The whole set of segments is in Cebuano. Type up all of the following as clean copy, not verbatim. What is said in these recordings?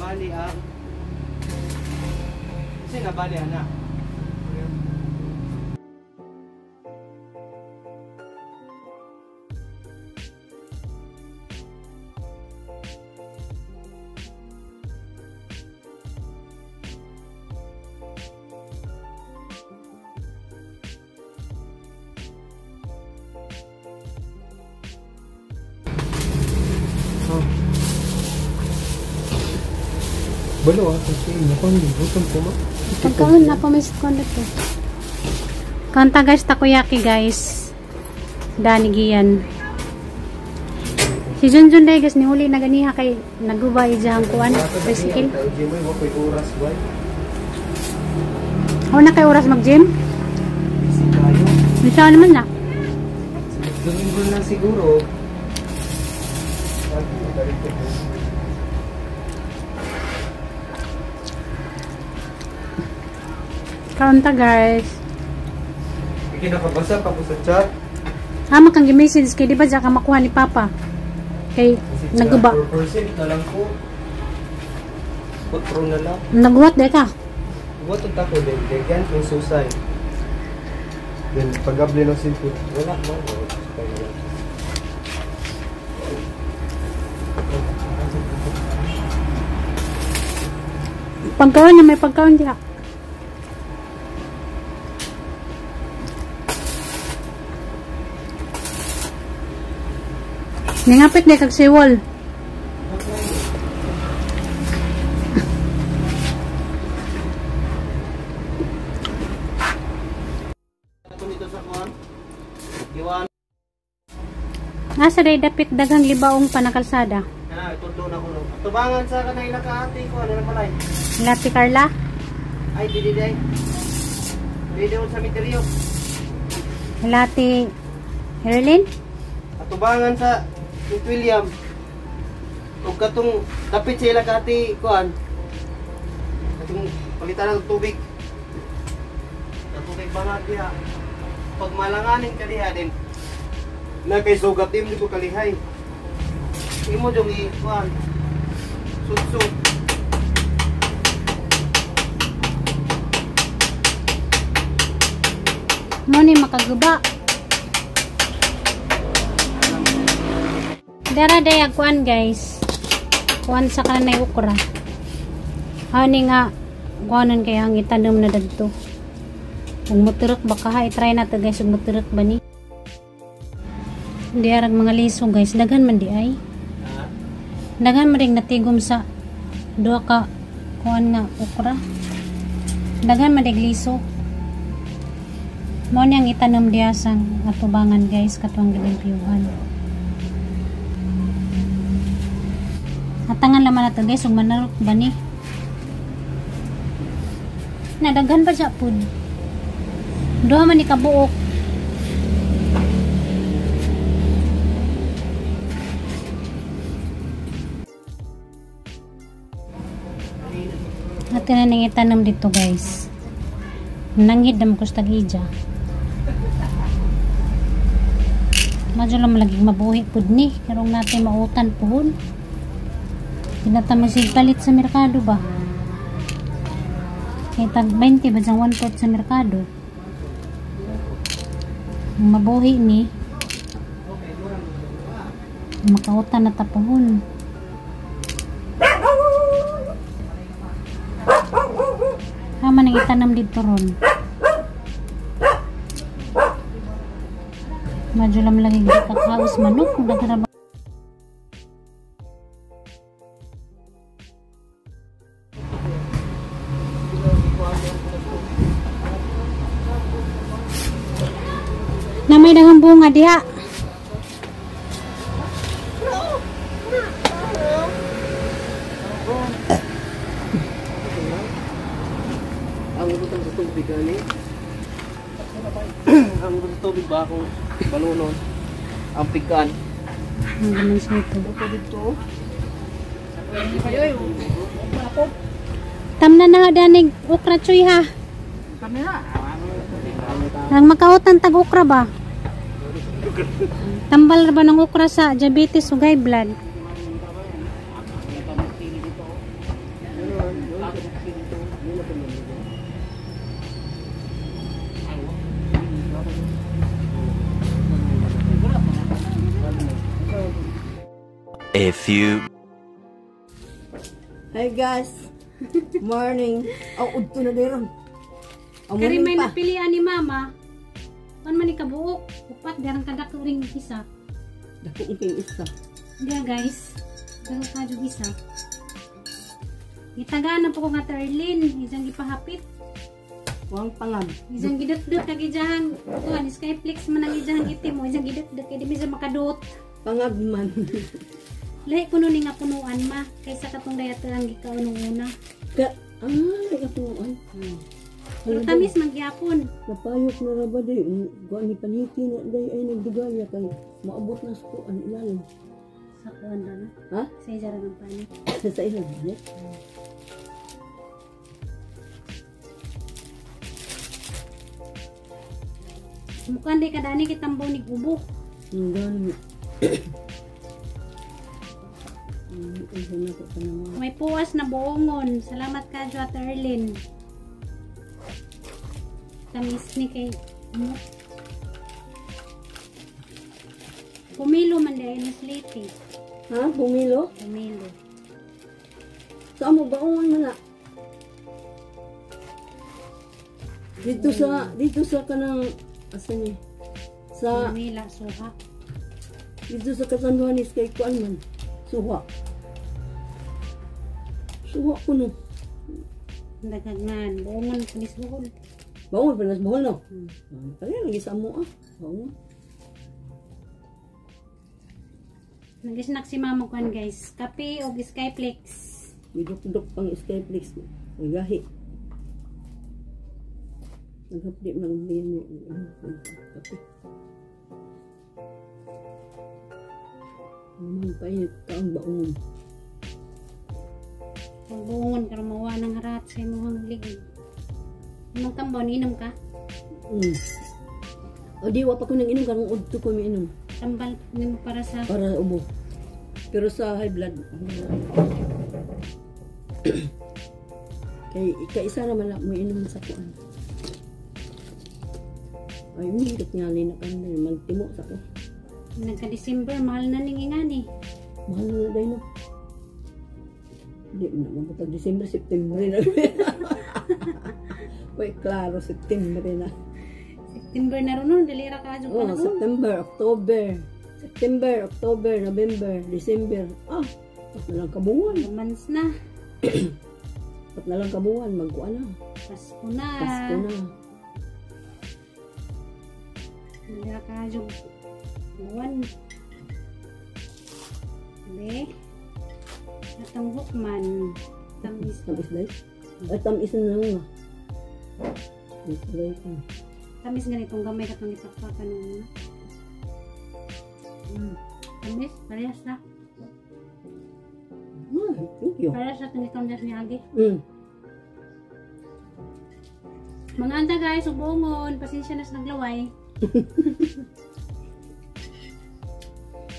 Nabali ang kasi nabali ana. Balo ah, kasi mukhang gutom ko ma. Pagkaon na pa may dito. Kanta guys, takoyaki guys. Dani giyan. Si Junjun day guys, nihuli na ganiha kay naguba ijahang kuan, tricycle. Ako na kay oras mag-gym? Busy tayo. Bisa naman na. Domingo na siguro. Kaunta guys. Hindi nakabasa pa ko sa chat. Ah, makang message kay di ba dyan ka makuha ni Papa? Kay naguba. 4% na lang ko. 4 na lang. Naguwat di ka. Buhat ang tako din. Ganyan kung susay. Then pag-abli ng simple. Wala man. Pagkaon na may pagkaon diha. Ningapit na kag siwol. Asa day dapit daghang libaong panakalsada. Ah, itudlo na ko no. Tubangan sa kanay nakaati ko ano na palay. Lati Carla. Ay dili day. Dili sa misteryo. Lati Herlin. Atubangan sa St. William. Ug katong dapit sa ila kaati kuan. Katong palitan ng tubig. Katong bangag diha. Pag malanganin ka diha din. Na kay sugat di mo kalihay. Imo jung i kuan. Sudsud. Mo ni makaguba. Dara day kuan guys. Kuan sa kanay okra. Ani nga kuanon kay ang itanom na dadto. Kung muturok baka ha, i-try na to guys kung muturok ba ni. Diarag mga liso guys, daghan man di ay. Daghan man ring natigom sa duha ka kuan nga okra. Daghan man dig liso. Mao ni ang itanom diha sa atubangan guys, katong gilimpyuhan. Atangan laman nato guys, ug manarok ba ni? Nadaghan pa siya pud. Duha man ni kabuok. Atin na ning itanom dito guys. Nanghid na mo tag-ija. Medyo lang malaging mabuhi pud ni. Karong natin mautan puhon. Pinatamang palit sa merkado ba? Kaya tag 20 ba diyang 1/4 sa merkado? Mabuhi ni. Makautan na tapuhon. Tama nang itanam dito ron. Medyo lang lagi kakaos manok. Daghan na may daghang bunga diha. Ang butang sa tubig ani. Ang butang sa tubig ba akong balunon. Ang pikan. Ang ganun sa ito. Dito. Tamna na danig okra chuy ha. Ang makautan tag okra ba? Tambal ba ng okra sa diabetes o high blood? A few Hi guys. Morning. Oh, udto na diron. Oh, Kari morning may pa. napilian ni mama. Kan man ni kabuok. Upat darang kadako ring isa. Dako ang king isa. Diya guys. Dako ka jud isa. Gitagaan na po ko nga Terlin. Isang gipahapit. Wang pangam. Isang gidutdut kag ijahang kuan Skyflex man ang ijahang itim mo. Isang gidutdut kay di mi sa makadot. Pangag man. Lahi kuno ni nga punuan ma kaysa katong dayat ang gikaon nung una. Ka ah, kapuan. Pero tamis man gyapon. Napayok na ra ba day? Kuan ni paniki na day ay nagdugaya kay maabot na sa kuan ilalim. Sa kuan ra na. Ha? Sa ija ra ng panit. Sa ilan ba? Mukan day kadani kitambaw ni gubo. Ang gani. Ay, na ko pa. May puwas na buongon. Salamat ka, Jo at Erlyn. Tamis ni kay ano? Pumilo man dahil mas late. Ha? Pumilo? Pumilo. Saan mo baongan man na? Dito sa kanang asa ni? Sa Pumila, suha. Dito sa Catanduanes kay kuan man. Suha. Suha ko no. Daghagan. Buongon kunis buhol. Baongan pa nas buhol no. Kaya lagi sa amo ah. Baongan. Nag-snack si mama kuan guys. Kape o Skyflex. Gidok-dok pang Skyflex. Ay gahi. Naghapdi man ang mo. Kape. Naman painit ka ang baongon. Kung buongon karon mawa ng harat sa imong liig. Imong tambaw inom ka? O di wa pa ko nang inom karong udto ko miinom Tambal nimo para sa para ubo. Pero sa high blood kay kaisa naman na mo inom sa kuan. Ay nindot nga ni na kan magtimo sa ko. Nagka-December mahal na ning ingani. Mahal na day no. Di mo na mabutag December, September na. Uy, klaro, September na. September na ron nun, dali ra ka Oh, panahon. September, October. September, October, November, December. Ah, pat na lang kabuwan. Months na. Pat na lang kabuwan, magkuan na. Pasko na. Pasko na. Dali ra ka buwan. Be. Atong hukman. Tamis. Tamis day. Ay, tamis na lang nga. Tamis ka. Tamis ganitong gamay katong ipakpakan nung una. Tamis, parehas na. Ah, thank you. Parehas na itong itong ni Agi. Mga anta guys, ubongon. Pasensya na sa naglaway.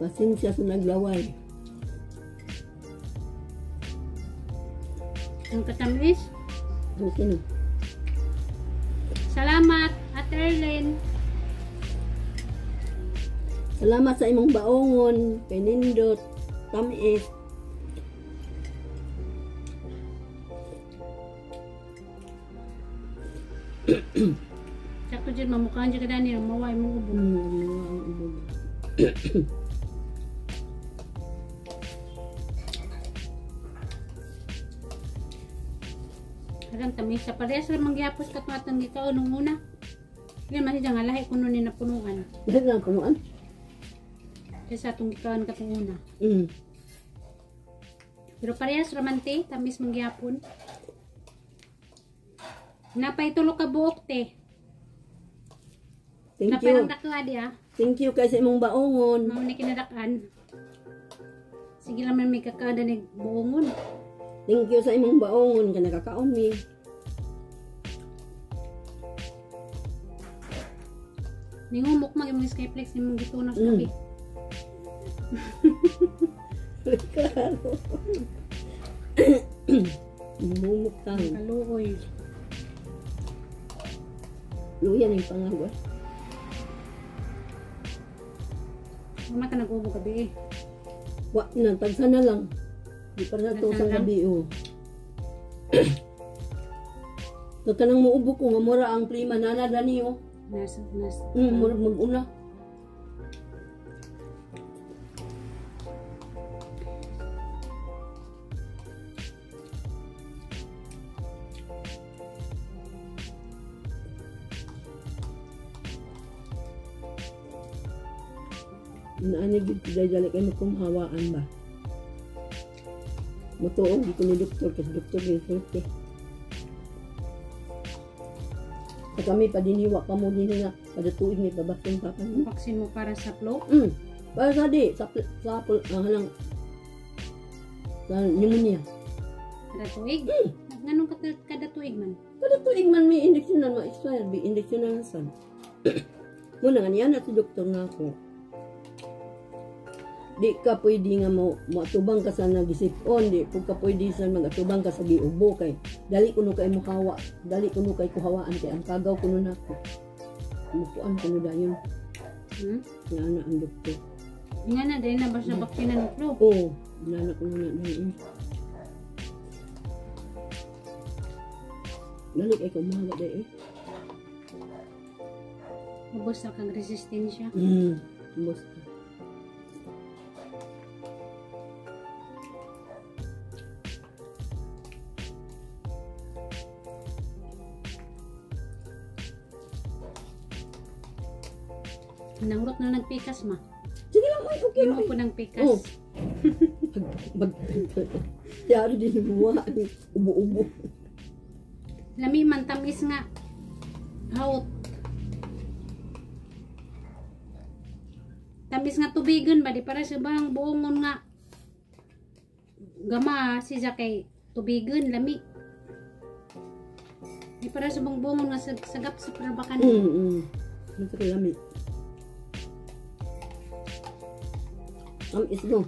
Pasensya sa naglaway. Ang katamis. Ano sino? Salamat, Ate Erlyn. Salamat sa imong baongon, kay Nindot, tamis. Sakto dyan, mamukhaan dyan ka dani, maway mong ubo. Ang ubo. Parang tamis sa parehas ra mangyapos katong atong gikaon nung una. Hindi man siya nga lahi kuno ni napunuan. Lahi na punuan? Kaysa atong gikaon katong una. Pero parehas ra man te, tamis mangyapon. Napay tulo ka buok te. Thank Napay you. ang dakla di ah. Thank you kay sa imong baongon. Mao ni kinadakan. Sige lang man may kakada ni buongon. Thank you sa imong baongon ka nakakaon mi. Ningumok mag imong Skyflex imong gitunaw sa kape. Klaro. Mumuk ka. Kaluoy. Luya ning pangagwa. Wala ka nag-ubo gabi eh. Wa na, tagsa na lang. Di pa na to Tagsa sa lang? gabi, oh. Kag kanang muubo ko nga mura ang prima nana dani, oh. Nas, nas. Murag mag-una. Naani gid ko dali kay magkumhawaan ba. Mutuo di ko ni doktor kasi doktor ni sulti. Sa kami pa diniwa pa mo din nga kada tuig may pabaksin pa pa. Vaccine mo para sa flu? Para sa di sa sa halang sa pneumonia. Kada tuig? Nganong kada tuig man? Kada tuig man may injection na ma-expire, bi injection na sad. Muna nga niya na si doktor nga ako. Di ka pwede nga mo moatubang ka sa nagisip-on, di pud ka pwede sa magatubang ka sa giubo kay dali kuno kay mohawa, dali kuno kay kuhawaan kay ang kagaw kuno nako. Mukuan kuno dayon. Nga na ang doktor. Nga na dili na ba siya bakina ng flu? Oo, nga na kuno na dayon. Dali kay kumahawa dayon. Ubos na kang resistensya. Ubos na. Nangrot na nagpikas ma. Sige lang, oy, okay Imo lang. po ng pikas. Oh. Mag Yari din gumawa ni ubo-ubo. Lami man tamis nga. Hawt. Tamis nga tubigon ba di para sa bang buongon nga gama si kay tubigon lami. Di para sa bang buongon nga sagap sa prabakan. Masa kay lami. Tamis no.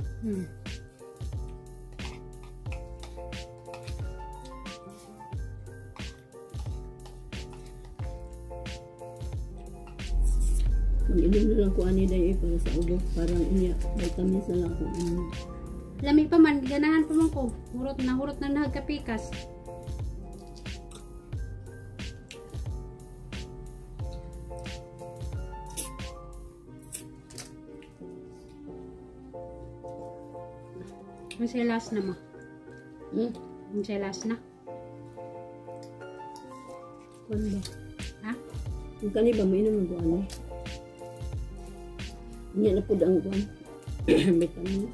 Mag-inom na lang ko ani day para sa ubo, parang unya vitamins na lang ko. Lami pa man, ganahan pa man ko. Hurot na nagkapikas. Ang last na ma. Ang last na. Kuan ba? Ha? Ang kani ba mainom ng kuan eh? Unya na pud ang kuan. Vitamins.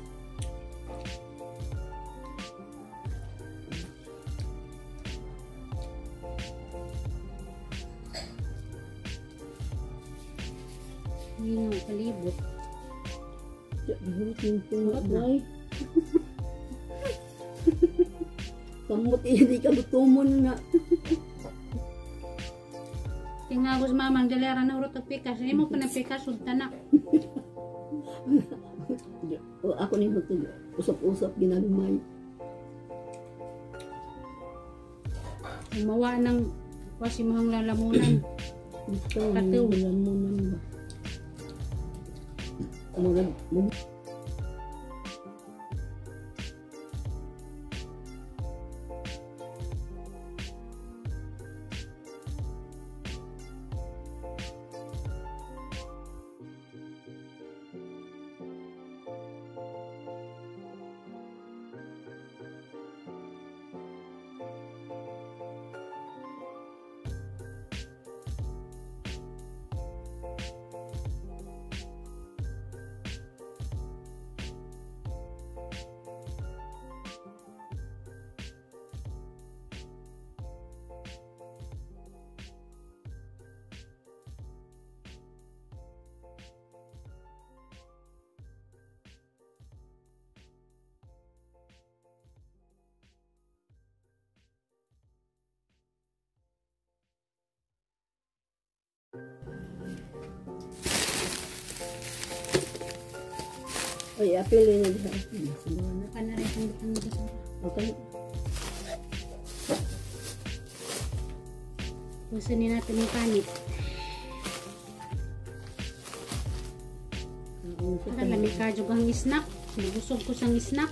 Hindi nga palibot. Ya, hurot yung tunga, Hurot na. boy. Samot hindi ka butumon na. Tingagos mamang dalera na hurot og pikas. Hindi mo pa na pikas, sudta na. O, ako ni hutog. Usap-usap ginagmay. Umawa ng kasi mahang lalamunan. Ito, Katiw. lalamunan ba? Murag, murag. Ay, apel na diha. Siguro na. Baka na rin itong butang basura. Okay. Pusunin natin yung panit. Para lamig ka, jug ang snack. Nabusog ko sang snack.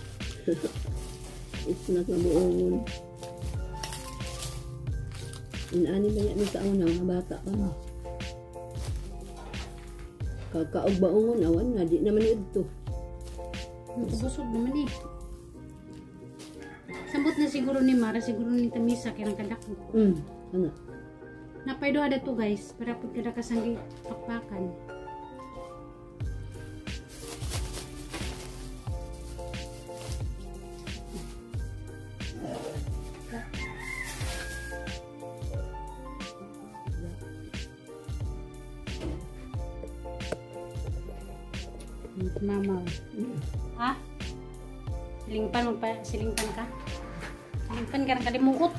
Snack na buongon. Inaani ba niya sa una, mga bata pa mo. Kakaog baongon, awan na, di naman ito. Nabusog naman eh. Sambot na siguro ni Mara, siguro ni Tamisa, kaya ang kadako. Ano? Napay duha to, guys, para pud kada kasanggi pakpakan. Mama. Ha? Silingpan mo pa, silingpan ka? Silingpan ka ng kalimuot.